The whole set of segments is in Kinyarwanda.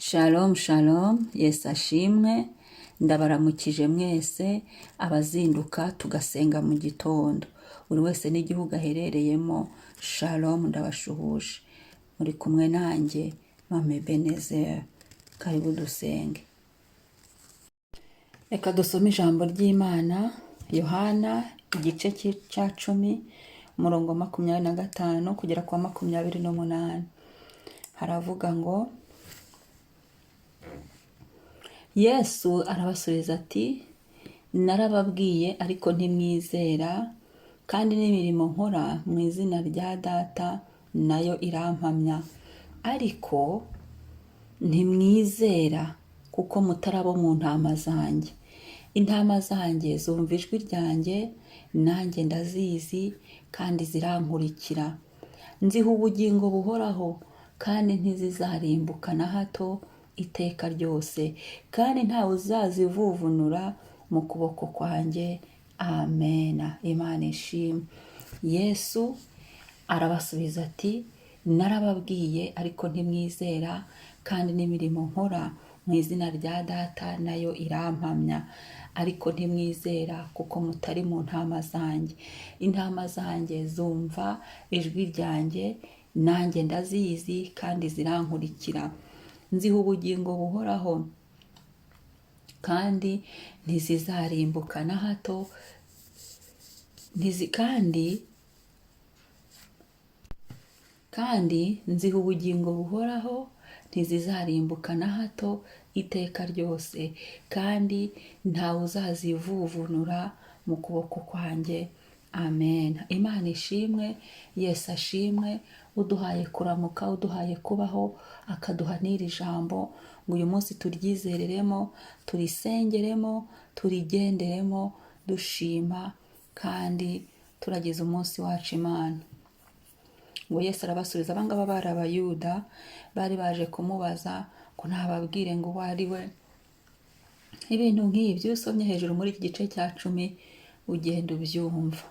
Shalom shalom, Yesu ashimwe, ndabaramukije mwese abazinduka tugasenga mu gitondo, buri wese n'igihugu aherereyemo. Shalom, ndabashuhuje, muri kumwe nanjye Mama Ebenezer. Karibu dusenge. Reka dusome ijambo ry'Imana, Yohana igice cya 10, umurongo 25 kugera kwa 28. Haravuga ngo: Yesu arabasubiza ati: "Narababwiye ariko ntimwizera, kandi n'imirimo nkora mu izina rya Data nayo irampamya, ariko ntimwizera kuko mutari abo mu ntama zanjye. Intama zanjye zumva ijwi ryanjye, nanjye ndazizi kandi zirankurikira. Nziha ubugingo buhoraho, kandi ntizizarimbuka na hato iteka ryose, kandi ntawe uzazivuvunura mu kuboko kwanjye." Amena. Imana ishimwe. Yesu arabasubiza ati: "Narababwiye ariko ntimwizera, kandi n'imirimo nkora mu izina rya Data nayo irampamya, ariko ntimwizera kuko mutari mu ntama zanjye. Intama zanjye zumva ijwi ryanjye, nanjye ndazizi kandi zirankurikira. Nziha ubugingo buhoraho, kandi ntizizarimbuka na hato, kandi nziha ubugingo buhoraho, ntizizarimbuka na hato iteka ryose, kandi ntawe uzazivuvunura mu kuboko kwanjye." Amen. Imana ishimwe, Yesu ashimwe, uduhaye kuramuka, uduhaye kubaho, akaduha n'iri jambo ngo uyu munsi turyizereremo, turisengeremo, turigenderemo, dushima kandi turagize umunsi wacu Imana. Ngo Yesu arabasubiza. Abangaba bari Abayuda bari baje kumubaza ngo ntababwire ngo uwo ari we, ibintu nk'ibyo. Iyo usomye hejuru muri iki gice cya 10 ugenda ubyumva.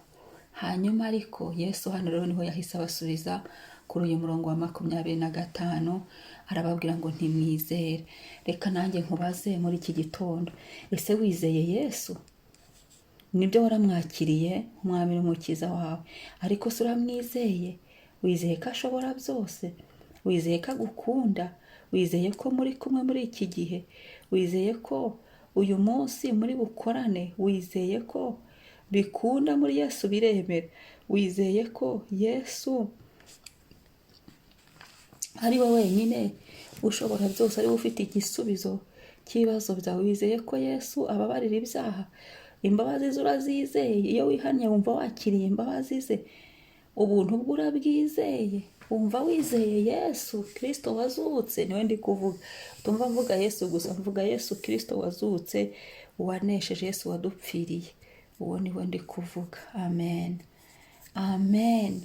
Hanyuma ariko Yesu hano rero niho yahise abasubiza kuri uyu murongo wa 25, arababwira ngo ntimwizere. Reka nanjye nkubaze muri iki gitondo: ese wizeye Yesu? Nibyo, waramwakiriye umwami n'umukiza wawe, ariko se uramwizeye? Wizeye ko ashobora byose? Wizeye ko agukunda? Wizeye ko muri kumwe muri iki gihe? Wizeye ko uyu munsi muri bukorane? Wizeye ko bikunda muri Yesu, biremera? Wizeye ko Yesu ari we wenyine ushobora byose, ari we ufite igisubizo cy'ibibazo byawe? Wizeye ko Yesu ababarira ibyaha? Imbabazi ze urazizeye? Iyo wihannye wumva wakiriye imbabazi ze? Ubuntu bwe urabwizeye? Wumva wizeye Yesu Kirisito wazutse? Niwe ndi kuvuga. Tumva mvuga Yesu gusa, mvuga Yesu Kirisito wazutse, wanesheje, Yesu wadupfiriye. Uwo niwe ndi kuvuga. Amen, amen.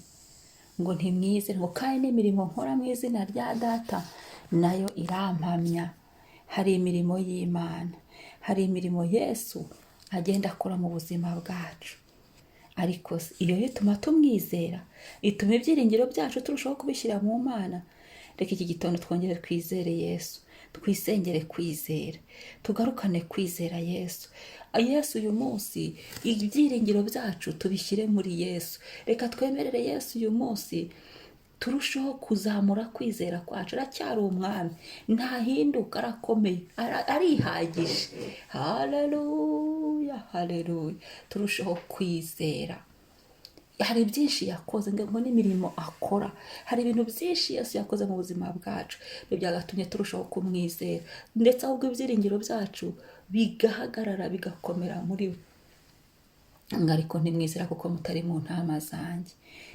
Ngo ntimwizere, ngo kandi n'imirimo nkora mu izina rya Data nayo irampamya. Hari imirimo y'Imana, hari imirimo Yesu agenda akora mu buzima bwacu, ariko iyo ituma tumwizera, ituma ibyiringiro byacu turushaho kubishyira mu Mana. Reka iki gitondo twongere twizere Yesu, twisengere kwizera, tugarukane kwizera Yesu. Yesu uyu munsi ibyiringiro byacu tubishyire muri Yesu. Reka twemerere Yesu uyu munsi turusheho kuzamura kwizera kwacu. Aracyari umwami, ntahinduka, arakomeye, arihagije. Haleluya, haleluya. Turusheho kwizera. Hari byinshi yakoze, ngo n'imirimo akora, hari ibintu byinshi Yesu yakoze mu buzima bwacu. Ibyo byagatumye turushaho kumwizera, ndetse ahubwo ibyiringiro byacu bigahagarara, bigakomera muri we. Ngo ariko ntimwizera kuko mutari mu ntama zanjye.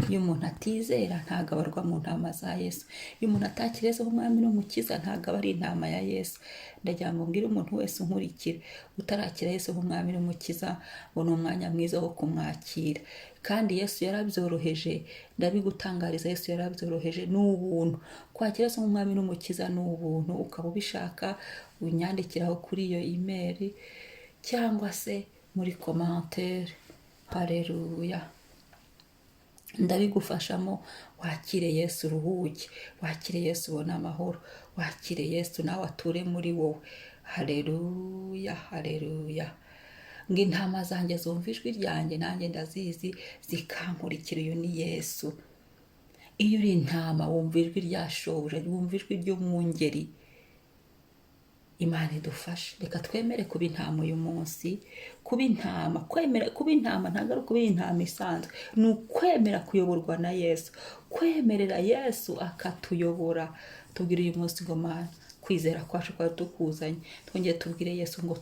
Iyo umuntu atizera ntabwo abarwa mu ntama za Yesu. Iyo umuntu atakira Yesu nk'umwami n'umukiza ntabwo aba ari intama ya Yesu. Ndagira ngo mbwire umuntu wese unkurikira utarakira Yesu nk'umwami n'umukiza ngo ni umwanya mwiza wo kumwakira. Kandi Yesu yarabyoroheje, ndabigutangariza, Yesu yarabyoroheje, ni ubuntu kwakira Yesu nk'umwami n'umukiza, ni ubuntu. Ukaba ubishaka unyandikiraho kuri iyo email cyangwa se muri commentaire. Hareruya. Ndabigufashamo wakire Yesu uruhuke, wakire Yesu ubone amahoro. Wakire Yesu, nawe ature muri wowe. Hareruya, hareruya. Ngo intama zanjye zumva ijwi ryanjye, nanjye ndazizi, zikankurikira. Uyu ni Yesu. Iyo uri intama wumva ijwi rya shobuja, wumva ijwi ry'umwungeri. Imana idufashe. Reka twemere kuba intama uyu munsi. Kuba intama, kwemera kuba intama ntabwo ari ukuba intama isanzwe, ni ukwemera kuyoborwa na Yesu, kwemerera Yesu akatuyobora. Tubwire uyu munsi ngo: "Mana, kwizera kwacu kwari tukuzanye." Twongere tubwire Yesu ngo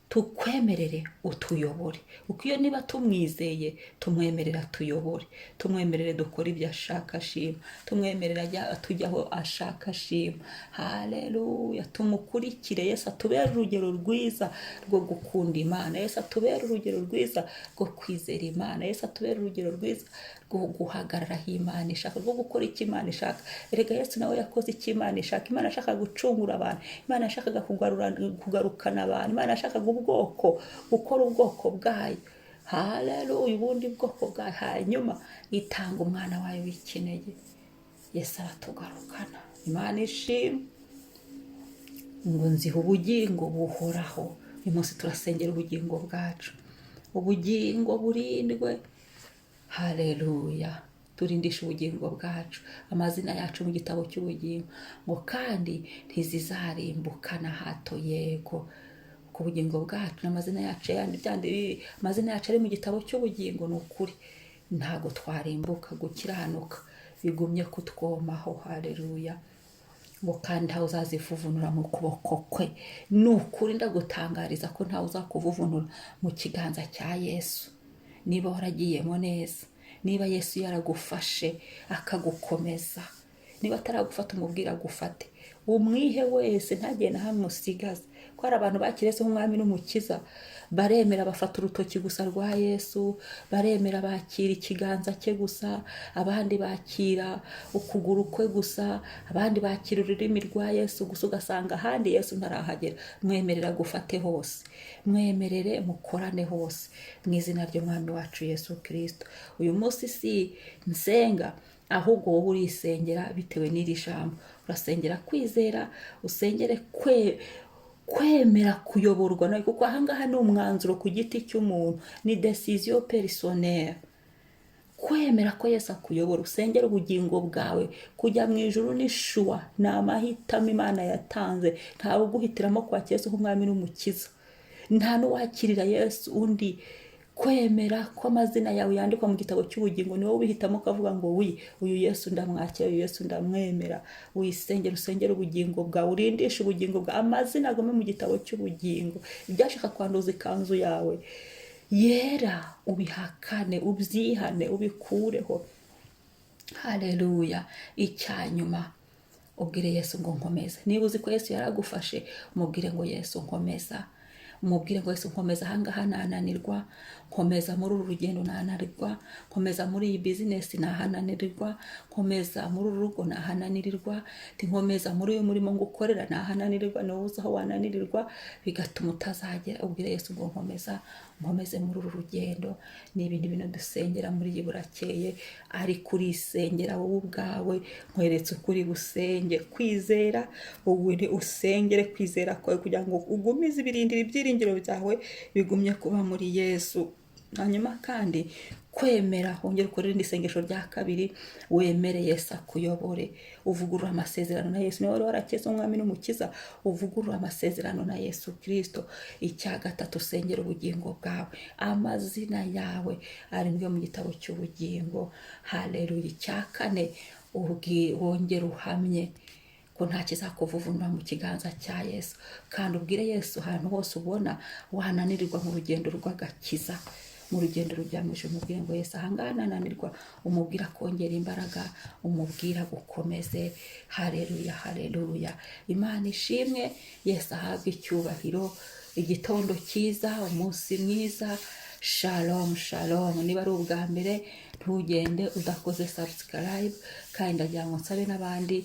tukwemerere utuyobore, kuko iyo niba tumwizeye, tumwemerera tuyobore, tumwemerere dukore ibyo ashaka ashima, tumwemerere tujya aho ashaka ashima. Haleluya! Tumukurikire. Yesu atubere urugero rwiza rwo gukunda Imana. Yesu atubere urugero rwiza rwo kwizera Imana. Yesu atubere urugero rwiza rwo guhagarara aho Imana ishaka, rwo gukora icyo Imana ishaka. Erega Yesu nawe yakoze icyo Imana ishaka. Imana yashakaga gucungura abantu, Imana yashakaga kugarukana abantu, Imana yashakaga ubwoko, gukora ubwoko bwayo. Haleluya! Ubundi bwoko bwayo. Hanyuma itanga umwana wayo w'ikinege. Yesu aratugarukana. Imana ishimwe. Ngo nziha ubugingo buhoraho. Uyu munsi turasengera ubugingo bwacu, ubugingo burindwe. Haleluya! Turindisha ubugingo bwacu, amazina yacu mu gitabo cy'ubugingo. Ngo kandi ntizizarimbuka na hato. Yego, ku bugingo bwacu n'amazina yacu yandi byandi, amazina yacu ari mu gitabo cy'ubugingo, ni ukuri ntabwo twarimbuka. Gukiranuka bigumye kutwomaho. Haleluya! Ngo kandi ntawe uzazivuvunura mu kuboko kwe. Ni ukuri ndagutangariza ko ntawe uzakuvuvunura mu kiganza cya Yesu, niba waragiyemo neza, niba Yesu yaragufashe akagukomeza. Niba ataragufata, umubwire agufate, umwihe wese, ntagende na hamwe usigaze. Ko hari abantu bakiriye Yesu nk'umwami n'umukiza, baremera bafata urutoki gusa rwa Yesu, baremera bakira ikiganza cye gusa, abandi bakira ukuguru kwe gusa, abandi bakira ururimi rwa Yesu gusa, ugasanga ahandi Yesu ntarahagera. Mwemerera gufate hose, mwemerere mukorane hose, mu izina ry'umwami wacu Yesu Kirisito. Uyu munsi si nsenga, ahubwo wowe urisengera bitewe n'iri jambo. Urasengera kwizera, usengere kwemera kuyoborwa nawe, kuko ahangaha ni umwanzuro ku giti cy'umuntu, ni décision personnelle, kwemera ko Yesu akuyobora. Usengera ubugingo bwawe. Kujya mu ijuru ni choix, ni amahitamo Imana yatanze. Ntawe uguhitiramo kwakira Yesu nk'umwami n'umukiza, nta n'uwakirira Yesu undi. Kwemera ko amazina yawe yandikwa mu gitabo cy'ubugingo, ni wowe ubihitamo, ukavuga ngo: "Wi, uyu Yesu ndamwakira, uyu Yesu ndamwemera." Wisengera, usengera ubugingo bwawe, urindishe ubugingo bwawe, amazina agume mu gitabo cy'ubugingo. Ibyashaka kwanduza ikanzu yawe yera, ubihakane, ubyihane, ubikureho. Haleluya! Icyanyuma, ubwire Yesu ngo: "Nkomeza." Niba uzi ko Yesu yaragufashe, umubwire ngo: "Yesu, nkomeza." Umubwire ngo: "Yesu, nkomeza, ahangaha nananirwa, nkomeza muri uru rugendo nananirwa, nkomeza muri iyi bizinesi nahananirwa, nkomeza muri uru rugo nahananirirwa, nkomeza muri uyu murimo ngukorera nahananirirwa." Niwowe uzi aho wananirirwa bigatuma utazagera. Ubwire Yesu ngo: "Nkomeza, nkomeze muri uru rugendo." Ni ibintu bino dusengera muri iyi burakeye, ariko urisengera wowe ubwawe. Nkweretse ukuri busenge kwizera, ubu usengere kwizera kwawe kugira ngo ugumize ibirindiro, ibyiringiro byawe bigumye kuba muri Yesu. Hanyuma kandi kwemera, wongere ukore irindi sengesho rya kabiri, wemere Yesu akuyobore, uvugurura amasezerano na Yesu. Niba wari warakeze umwami n'umukiza, uvugurura amasezerano na Yesu Kirisito. Icya gatatu, usengera ubugingo bwawe, amazina yawe arindwe mu gitabo cy'ubugingo. Haleluya! Icya kane, wongere uhamye ko nta kizakuvuvunura mu kiganza cya Yesu, kandi ubwire Yesu ahantu hose ubona wananirirwa mu rugendo rw'agakiza, mu rugendo rujya mu ijuru. Umubwire ngo: "Yesu, ahangaha nananirwa." Umubwira kongera imbaraga, umubwira gukomeze. Haleluya, haleluya! Imana ishimwe, Yesu ahabwe icyubahiro. Igitondo cyiza, umunsi mwiza. Shalom, shalom. Niba ari ubwa mbere, ntugende udakoze subscribe, kandi ndagira ngo nsabe n'abandi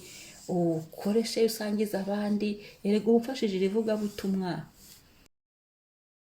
ukoreshe, usangize abandi. Erega uba umfashije irivugabutumwa.